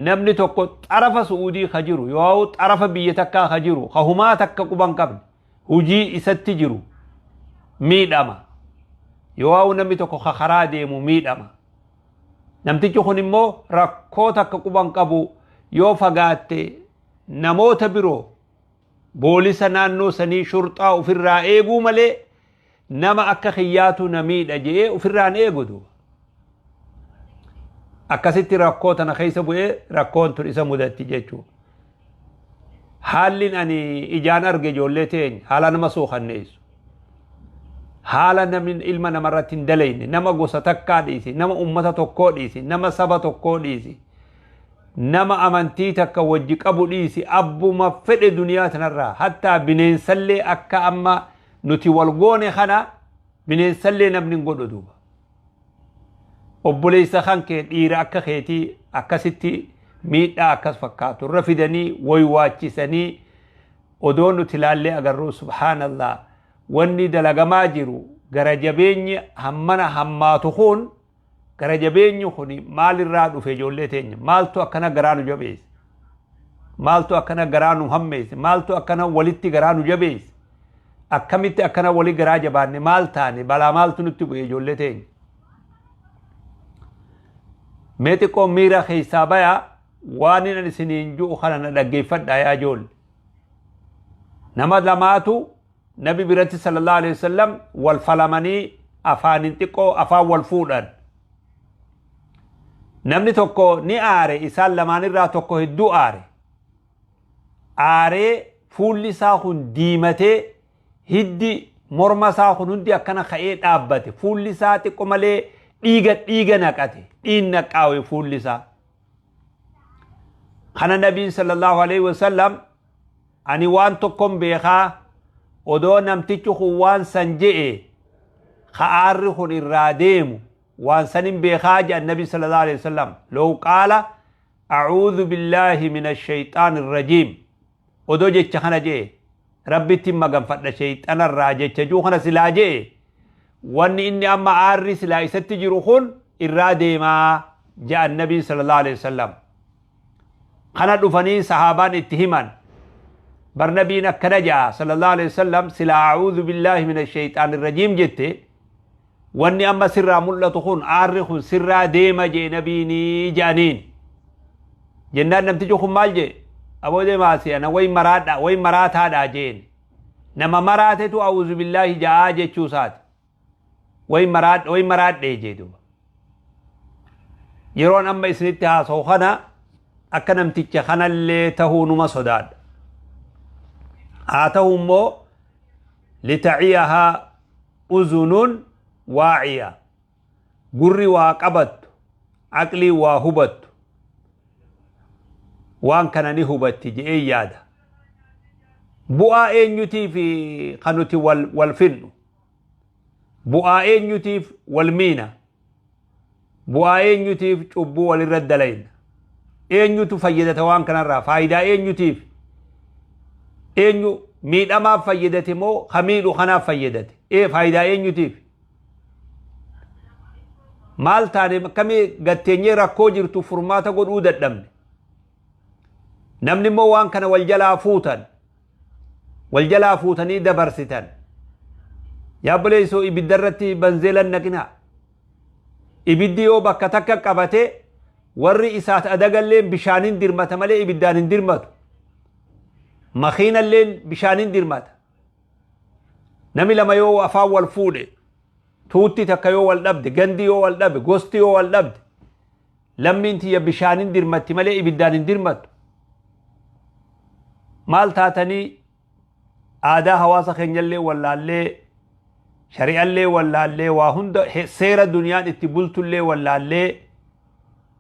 Namni tokko xarafa Su'uudii ka jiru yoo xarafa biyya takkaa ka jiru ka humaa takka quban qabne hujii isatti jiru miidhama. Yoo namni tokko ka karaa deemu miidhama. Namtichi kun immoo rakkoo takka quban qabu yoo fagaatte namoota biroo boolisa naannoo sanii shurxaa ofirraa eeguu malee nama akka kiyyaatu na miidha je'ee ofirraan eegu duuba. Akkasitti rakkoo tana keessa bu'ee rakkoon tun isa mudatti jechuudha. Haalli ani ijaan arge ijoollee teenya haala nama suukanneessu. Haala namni ilma namarratti hin dalayne, nama gosa takkaa dhiisi, nama ummata tokkoo dhiisi, nama saba tokkoo dhiisi, nama amantii takka wajji qabu dhiisi, abbuma fedhe duniyaa tanarraa hattaa bineensallee akka amma nuti wal goone kana bineensallee namni hin godhu duuba. Obboleessa kan kee dhiira akka keetii akkasitti miidhaa akkas fakkaatu irra fidanii waywaachisanii odoo nuti ilaallee agarruu, subhaanallah, wanni dalagamaa jiru gara jabeenyi hammana hammaatu kun, gara jabeenyi kun maalirraa dhufe ijoollee teenya? Maaltu akkana garaa nu jabeesse? Maaltu akkana garaa nu hammeesse? Maaltu akkana walitti garaa nu jabeesse? Akkamitti akkana wali garaa jabaanne? Maal taane? Balaa maaltu nutti bu'e ijoollee teenya? Mee xiqqoo miira keessaa bayaa, waan inni isiniin ju'u kana na dhaggeeffadhaa yaa ijoolle. Nama lamaatu nabi biratti sallallahu alaihi wasallam wal falamanii afaanin xiqqoo afaan wal fuudhan. Namni tokko ni aare, isaan lamaanirraa tokko hedduu aare. Aaree fuulli isaa kun diimatee, hiddi morma isaa kun hundi akkana ka'ee dhaabbate. Fuulli isaa xiqqo malee dhiiga dhiiga naqate, dhiin naqqaawe fuulli isaa. Kana nabiin sallallahu alaihi wasallam, ani waan tokkon beekaa, odoo namtichi kun waan san je'e ka aarri kun irraa deemu waan sanin beekaa jedhan nabi sallallahu alaihi wasallam. Low qaala a'uudhu billaahi min ashayxaan irrajiim, odoo jecha kana je'e, rabbitti maganfadha shayxanarraa jecha juu kana silaa je'e, wanni inni amma aarri silaa isatti jiru kun irraa deemaa jedhan nabiin sallallahu alaihi wasallam. Kana dhufanii sahaabaan itti himan, bar nabiin akkana ja'a sallallahu alaihi wasallam, silaa a'uudhu billaahi min ashayxaan irrajiim jette, wanni amma sirraa mul'atu kun, aarri kun sirraa deema jee nabiinii jedhaniin. Jennaan namtichi kun maal jee? Aboo deemaasi, ana way maraadha, way maraataadha jeen. Nama maraatetu a'uudhu billaahi ja'aa jechuu isaati. Way maraadhe, way maraadhe jee duuba. Yeroon amma isinitti haasa'u kana akka namticha kanallee tahuu numa sodaadha. Haa ta'u immoo litaciyahaa uzunun waaciya, gurri waa qabattu, aqlii waa hubattu waan kana ni hubatti je'ee yaada. Bu'aa eenyutiif kan nuti wal finnu? Bu'aa eenyutiif wal miina? Bu'aa eenyutiif cubbuu walirra dalayna? Eenyutu fayyadata waan kanarraa? Faayidaa eenyutiif? Eenyu miidhamaaf fayyadate moo ka miidhu kanaaf fayyadate? Ee, faayidaa eenyutiif? Maal taane? Akkamii gatteenyee rakkoo jirtu furmaata godhuu dadhabne? Namni immoo waan kana wal jalaa fuutan, wal jalaa fuutanii dabarsitan. Yaa obboleessoo, ibidda irratti banzeelan naqinaa. Ibiddi yoo bakka takka qabate warri isaat adagalleen bishaanin dirmata malee ibiddaan hin dirmatu. Makiinalleen bishaanin dirmata. Nami lama yoo afaan wal fuudhe, tuutti takka yoo wal dhabde, gandi yoo wal dhabe, gosti yoo wal dhabde, lammiin tiyya bishaanin dirmatti malee ibiddaan hin dirmattu. Maal taatanii aadaa hawaasa keenyallee wallaallee, shari'allee wallaallee, waa hunda seera duniyaan itti bultullee wallaallee,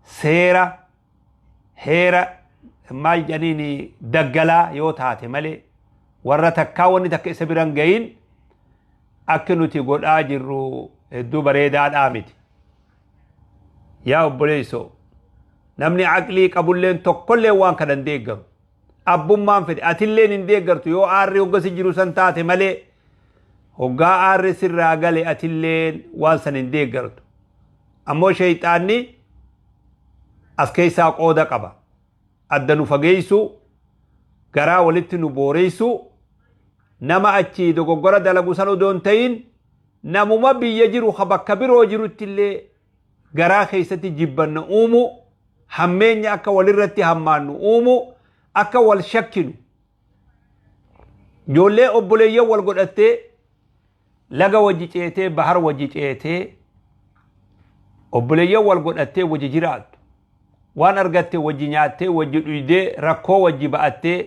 seera heera maal jedhaniin daggalaa yoo taate malee warra takkaa wanni takka isa biran gahin akki nuti godhaa jirru hedduu bareedaadhaa miti. Yaa obboleessoo, namni aqlii qabulleen tokkollee waan kana hin deeggaru. Abbummaan fedhe atilleen hin deeggartu yoo aarri hoggasi jiru san taate malee, hoggaa aarri sirraa gale atilleen waan san hin deeggartu. Ammoo sheeyxaanni as keessaa qooda qaba. Adda nu fageessuu, garaa walitti nu booreessuu, nama achii dogoggora dalagu san odoo hin ta'in namuma biyya jiru ka bakka biroo jirutti illee garaa keessatti jibbanna uumu, hammeenya akka walirratti hammaannu uumu, akka wal shakkinu. Ijoollee obboleeyyan wal godhattee laga wajji ceetee, bahar wajji ceetee, obboleeyyan wal godhattee wajji jiraattu, waan argatte wajji nyaattee, wajji dhuydee, rakkoo wajji ba'attee,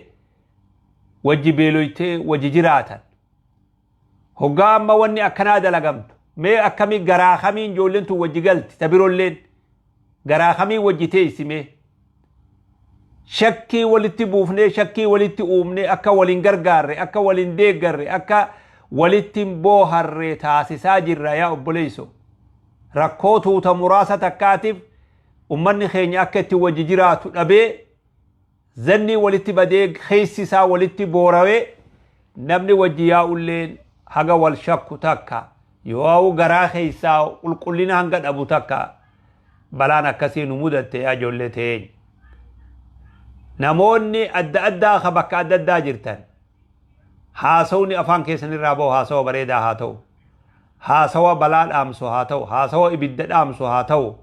wajji beeloytee wajji jiraatan. Hoggaa amma wanni akkanaa dalagamtu, mee akkamii garaa kamiin ijoolleen tun wajji galti? Ta biroolleen garaa kamiin wajji teessi? Mee shakkii walitti buufnee, shakkii walitti uumnee, akka waliin gargaarre, akka waliin deeggarre, akka walitti hin booharre taasisaa jirra. Yaa obboleeyso, rakkoo tuuta muraasa takkaatiif ummanni keenya akka itti wajji jiraatu dhabee, zannii walitti badee, keessi isaa walitti boorawee, namni wajji yaa'ulleen haga wal shakku takka yoo garaa keessaa qulqullina hanga dhabu takka balaan akkasii nu mudatte. Yaa ijoollee teenya, namoonni adda addaa ka bakka adda addaa jirtan, haasawni afaan keessan irraa bahu haasawa bareedaa haa ta'u, haasawa balaa dhaamsu haa ta'u, haasawa ibidda dhaamsu haa ta'u,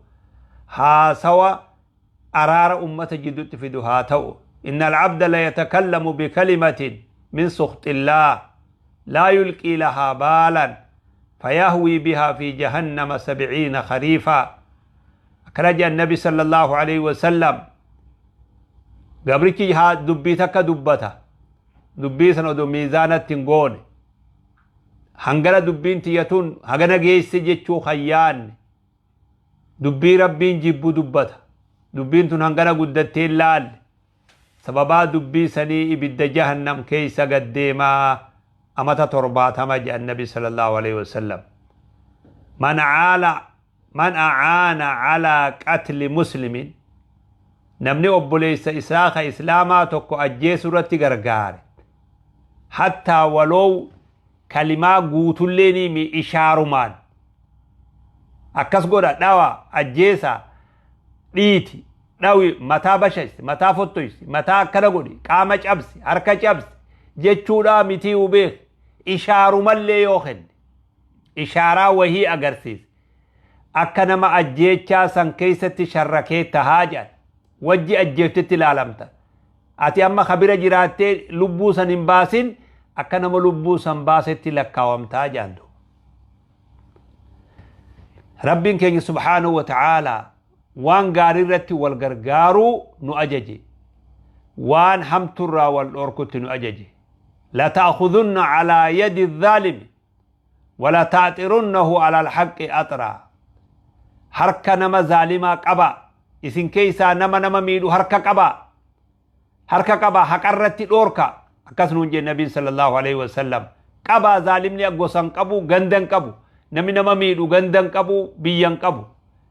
haasawa araara ummata jidduutti fidu haa ta'u. إن العبد ليتكلم بكلمة من سخط الله لا يلقي لها بالا فيهوي بها في جهنم 70 خريفا. أكرج النبي صلى الله عليه وسلم. Gabrichi haa dubbii takka dubbata, dubbii sana odoo miizaanatti hin goone, hangana dubbiin tiyyatuun hagana geesse jechuu hayyaanne, dubbii Rabbiin jibbu dubbata. Dubbiin tun hangana guddattee hin laalle, sababaa dubbii sanii ibidda jahannam keeysa gaddeemaa amata 70 jedhan Nabi صلى الله عليه وسلم. من عال من أعان على قتل مسلم, namni obboleessa isaa ka islaamaa tokko ajjeesuu irratti gargaare, hattaa waloo kalimaa guutullee ni ishaarumaan akkas godha, dhawa, ajjeesa, dhiiti, dhawi, mataa bashaysi, mataa fottoysi, mataa akkana godhi, qaama cabsi, harka cabsi jechuudha mitii hubeek, ishaarumallee yoo kenne, ishaaraa wahii agarsiise, akka nama ajjeechaa san keessatti sharrakee tahaa jedhan. Wajji ajjeeftetti ilaalamta. Ati amma kabira jiraattee lubbuu san hin baasin, akka nama lubbuu san baasetti lakkaawamtaa jedhan. Rabbiin keenya سبحانه وتعالى waan gaarii irratti wal gargaaruu nu ajaje, waan hamturraa wal dhorkutti nu ajaje. لتأخذن على يد الظالم ولتأطرنه على الحق أطرا. Harka nama zaalimaa qaba, isin keeysaa nama nama miidhu harka qaba, harka qaba, haqarratti dhoorka. Akkas nuun jee Nabiin صلى الله عليه وسلم. Qaba, zaalimni gosan qabu, gandan qabu. Namni nama miidhu gandan qabu, biyyan qabu.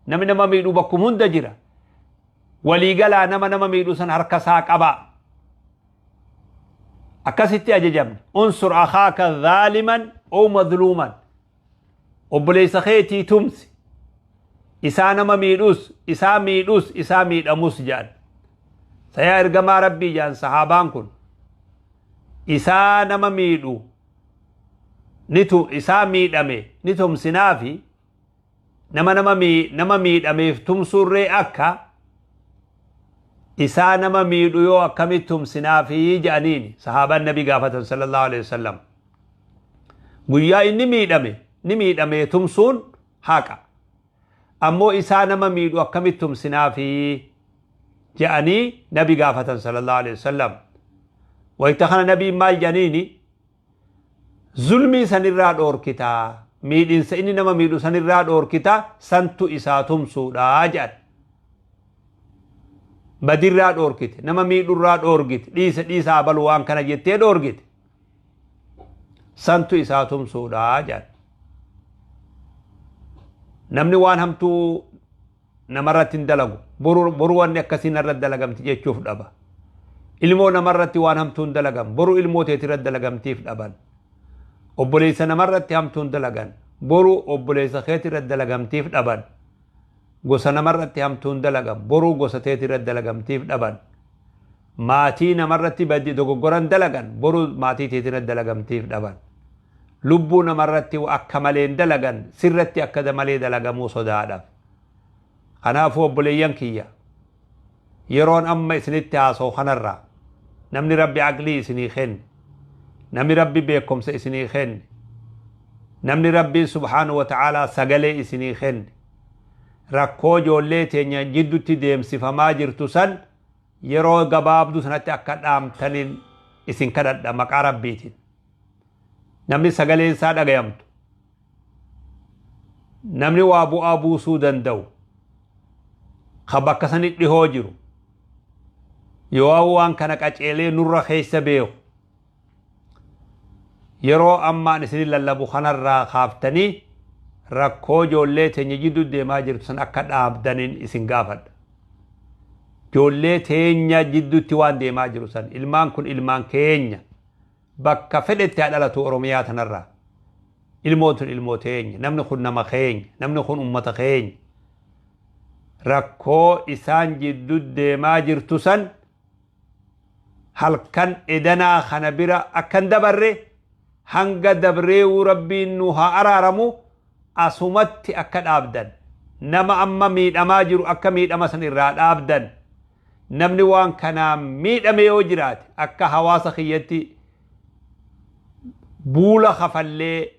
Namni nama miidhu bakkum hunda jira. Waliigalaa nama nama miidhu san harka isaa qaba. Akkasitti ajajamne. انصر أخاك ظالما أو مظلوما. Obboleessa keetii tumsi, isaa nama miidhus, isaa miidhus, isaa miidhamus jedhan. Sayaa ergamaa Rabbii, jedhan sahaabaan kun, isaa nama miidhu nitu isaa miidhame ni tumsinaafi, nama miidhameef tumsurree akka isaa nama miidhu yoo akkamitti tumsinaafi jedhaniini sahaabaan Nabi gaafatan صلى الله عليه وسلم. Guyyaa inni miidhame ni miidhame tumsuun haqa, ammoo isaa nama miidhu akkamitti tumsinaafi jedhanii Nabi gaafatan صلى الله عليه وسلم. Wayta kana Nabiin maal jedhaniini? Zulmii sanirraa dhoorkitaa, miidhinsa inni nama miidhu sanirraa dhoorkita, santu isaa tumsuudha jedhan. Badirraa dhoorkite, nama miidhurraa dhoorgite, dhiisa, dhiisaa balu waan kana jettee dhoorgite, santu isaa tumsuudha jedhan. Namni waan hamtuu namarratti hin dalagu, boru boru wanni akkasii narratti dalagamti jechuuf dhaba. Ilmoo namarratti waan hamtuu hin dalagan, boru ilmoo teetirratti dalagamtiif dhaban. Obboleessa namarratti hamtuu hin dalagan, boru obboleessa keetirratti dalagamtiif dhaban. Gosa namarratti hamtuu hin dalagan, boru gosa teetirratti dalagamtiif dhaban. Maatii namarratti badii dogoggoran dalagan boru maatii teetirra dalagamtiif dhaban. Lubbuu namarratti akka maleen dalagan sirratti akka malee dalagamuu sodaadhaaf. Kanaafuu obboleeyyan kiyya, yeroon amma isinitti haasa'u kanarraa namni Rabbi aqlii isinii kenne, namni Rabbi beekumsa isinii kenne, namni Rabbiin subhaanahu wa ta'aalaa sagalee isinii kenne, rakkoo ijoollee teenya jiddutti deemsifamaa jirtu san yeroo gabaabduu sanatti akka dhaamtaniin isin kadhadha maqaa Rabbiitiin. Namni sagaleen isaa dhagayamtu, namni waa bu'aa buusuu danda'u, ka bakka sani dhihoo jiru, yoo waan kana qaceelee nurra keessa beeku, yeroo ammaan isin lallabu kanarraa kaaftanii rakkoo ijoollee teenya jidduu deemaa jirtu san akka dhaabdaniin isin gaafadha. Ijoollee teenya jidduutti waan deemaa jiru san, ilmaan kun ilmaan keenya, bakka fedhetti haa dhalatu Oromiyaa tanarraa. Ilmoon tun ilmoo teenya, namni kun nama keenya, namni kun ummata keenya. Rakkoo isaan jidduu deemaa jirtu san halkan edanaa kana bira akkan dabarre, hanga dabreewuu Rabbiin nu haa araaramu, asumatti akka dhaabdan, nama amma miidhamaa jiru akka miidhama san irraa dhaabdan, namni waan kanaan miidhame yoo jiraate akka hawaasa kiyyatti buula kafallee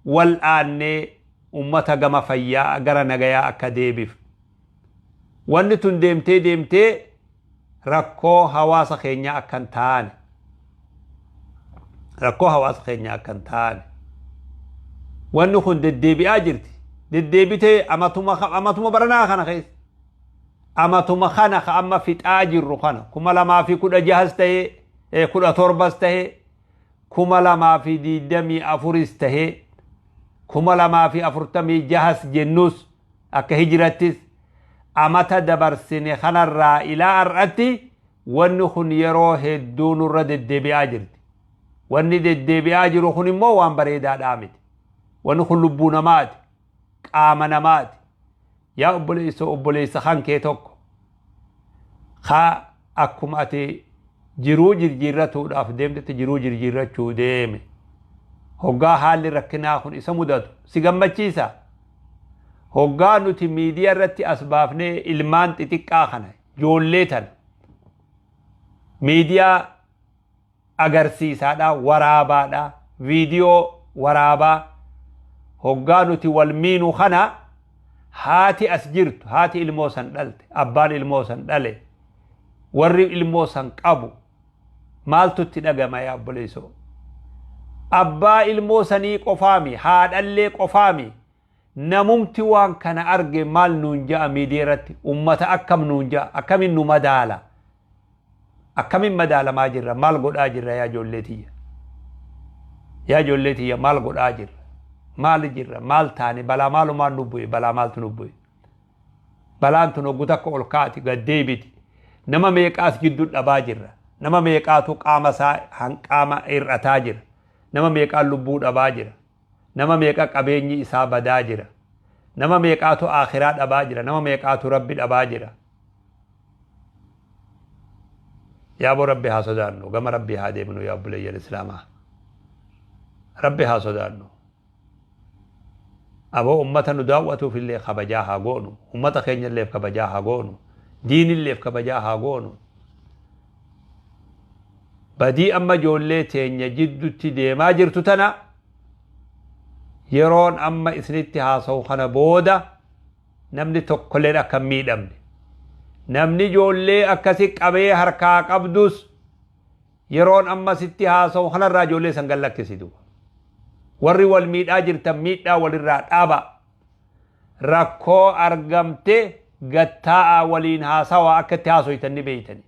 wal aannee ummata gama fayyaa gara nagayaa akka deebif. Wanni tun deemtee deemtee rakkoo hawaasa keenyaa akka hin taane, rakkoo hawaasa keenyaa akka hin taane. Wanni kun deddeebi'aa jirti. Deddeebitee amatuma baranaa kana keessa, amatuma kana ka amma fixaa jirru kana, 2016s ta'ee, 17s ta'ee, 2024s tahee, 2046s jennus, akka hijirattis amata dabarsine kanarraa ilaa har'atti wanni kun yeroo hedduu nurra deddeebi'aa jirti. Wanni deddeebi'aa jiru kun immoo waan bareedaadhaa miti. Wanni kun lubbuu namaati, qaama namaati. Yaa obboleessa, obboleessa kan kee tokko ka akkuma ati jiruu jirjiirratuudhaaf deemtetti jiruu jirjiirrachuu deeme, hoggaa haalli rakkinaa kun isa mudatu si gammachiisa? Hoggaa nuti miidiyaa irratti as baafnee ilmaan xixiqqaa kana, ijoollee tana miidiyaa agarsiisaadha, waraabaadha, viidiyoo waraabaa, hoggaa nuti wal miinu kana, haati as jirtu, haati ilmoo san dhalte, abbaan ilmoo san dhale, warri ilmoo san qabu maaltu itti dhagama? Yaa obboleessoo, abbaa ilmoo sanii qofaami, haadhallee qofaami, namumti waan kana arge maal nuun ja'a? Miidiyaa irratti ummata akkam nuun ja'a? Akkamiin nu madaala? Akkamiin madaalamaa jirra? Maal godhaa jirra? Yaa ijoollee tiyya, yaa ijoollee tiyya, maal godhaa jirra? Maal jirra? Maal taane? Balaa maalumaan nu bu'e? Balaa maaltu nu bu'e? Balaan tun hoggu takka ol kaati gad deebiti. Nama meeqaas gidduu dhabaa jirra? Nama meeqaatu qaama isaa hanqaama hir'ataa jira? Nama meeqaan lubbuu dhabaa jira? Nama meeqa qabeenyi isaa badaa jira? Nama meeqaatu akhiraa dhabaa jira? Nama meeqaatu Rabbi dhabaa jira? Yaaboo, Rabbi haa sodaannu, gama Rabbi haa deemnu. Yaa obboleeyyan islaamaa, Rabbi haa sodaannu. Aboo, ummata nu daawwatuuf illee kabajaa haa goonu, ummata keenya illeef kabajaa haa goonu, diinilleef kabajaa haa goonu. Badii amma ijoollee teenya jiddutti deemaa jirtu tana yeroon amma isinitti haasa'u kana booda namni tokkolleen akka hin miidhamne, namni ijoollee akkasi qabee harkaa qabdus yeroon amma sitti haasa'u kanarraa ijoollee san gallakkisitu. Warri wal miidhaa jirtan miidhaa walirraa dhaaba. Rakkoo argamte gattaa'aa waliin haasawaa. Akka itti haasoytan ni beeytani.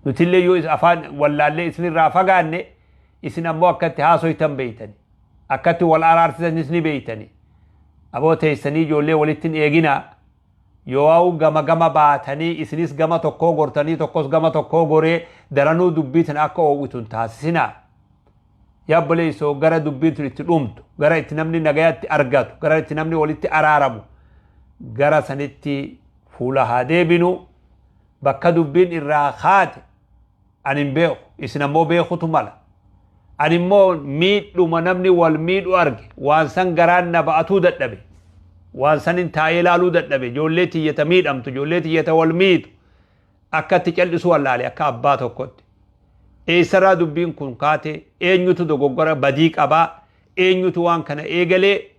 Nutillee yoo afaan wallaallee isinirraa fagaanne, isin ammoo akka itti haasoytan beeytani, akka itti wal araarsisanis ni beeytani. Aboo, teessanii ijoollee walitti hin eeginaa. Yoo gama gama baatanii, isinis gama tokkoo gortanii, tokkos gama tokkoo goree, daranuu dubbii tana akka oowwitu hin taasisinaa. Yaa obboleessoo, gara dubbiin tun itti dhumtu, gara itti namni nagayatti argatu, gara itti namni walitti araaramu, gara sanitti fuula haa deebinu. Bakka dubbiin irraa kaate Ani hin beeku, isin ammoo beekutu mala. Ani immoo miidhuma namni wal miidhu arge, waan san garaan na ba'atuu dadhabe. Waan sanin taa'ee ilaaluu dadhabe. Ijoollee tiyyata miidhamtu, ijoollee tiyyata wal miitu. Akka itti cal'isuu wallaale akka abbaa tokkotti. Eessarraa dubbiin kun kaate, eenyutu dogoggora badii qabaa, eenyutu waan kana eegalee,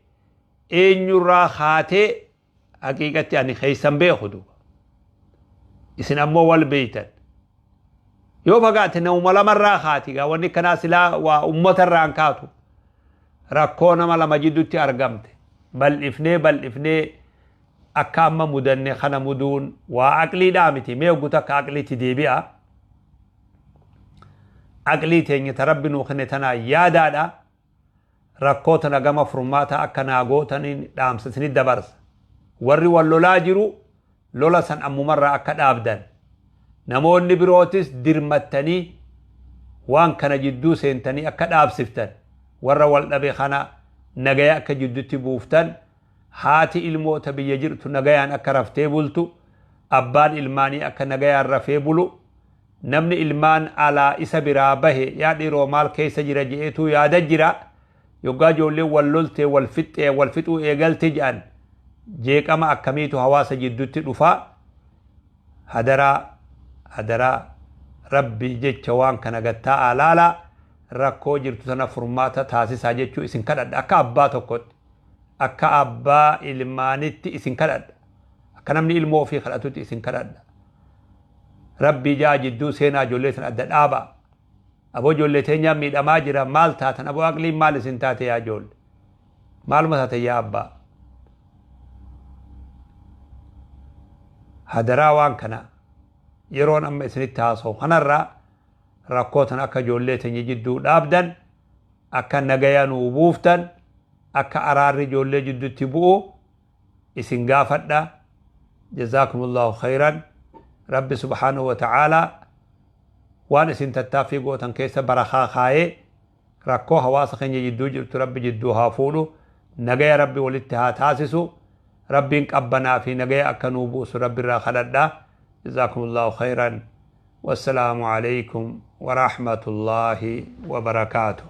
eenyurraa kaatee haqiiqatti ani keessan beeku duuba. Isin ammoo wal beeytan. Yoo fagaate namuma lamarraa kaati gaa wanni kanaa silaa waa ummatarraa hin kaatu. Rakkoo nama lama jidduutti argamte bal'ifnee bal'ifnee akka amma mudanne kana muduun waa aqliidhaa miti. Mee hoggu takka aqliitti deebi'a. Aqlii teenya ta Rabbi nuu kenne tanaa yaadaadha. Rakkoo tana gama furmaataa akka naa gootaniin dhaamsa isinit dabarsa. Warri wal lolaa jiru lola san ammumarraa akka dhaabdan. Namoonni birootis dirmattanii waan kana jidduu seentanii akka dhaabsiftan. Warra wal dhabe kana nagaya akka jiddutti buuftan. Haati ilmoo ta biyya jirtu nagayaan akka raftee bultu. Abbaan ilmaanii akka nagayaan rafee bulu. Namni ilmaan alaa isa biraa bahe yaa dhiiroo maal keessa jira je'eetuu yaada jira. Yoggaa ijoolleen wal loltee wal fixxee wal fixuu eegalte je'an jeeqama akkamiitu hawaasa jiddutti dhufa. Hadaraa hadaraa Rabbii jecha waan kana gad taa'aa laalaa rakkoo jirtu tana furmaata taasisaa jechuu isin kadhadha akka abbaa tokkotti akka abbaa ilmaanitti isin kadhadha akka namni ilmoo ofii kadhatutti isin kadhadha. Rabbii ja'aa jidduu seenaa ijoollee tan adda dhaabaa. Aboo ijoollee teenyaa miidhamaa jira maal taatan aboo aqliin maal isin taate yaa ijoolle. Maaluma taate yaa abbaa. Hadaraa waan kana yeroon amma isinitti haasa'u kanarraa rakkoo tan akka ijoollee teenya jidduu dhaabdan akka nagaya nuu buuftan akka araarri ijoollee jidduutti bu'u isin gaafadha. Jazaakumullahu khayran. Rabbi subhaanahu wa ta'aalaa waan isin tattaaffii gootan keessa barakaa kaayee rakkoo hawaasa keenya jidduu jirtu Rabbi jidduu haa fuudhu. Nagaya Rabbi walitti haa taasisu. Rabbiin qabbanaa fi nagaya akka nuu buusu Rabbi irraa kadhadha. Jazaakumullahu khayran. Wassalaamu alaikum wa rahmatullahi wa barakaatuh.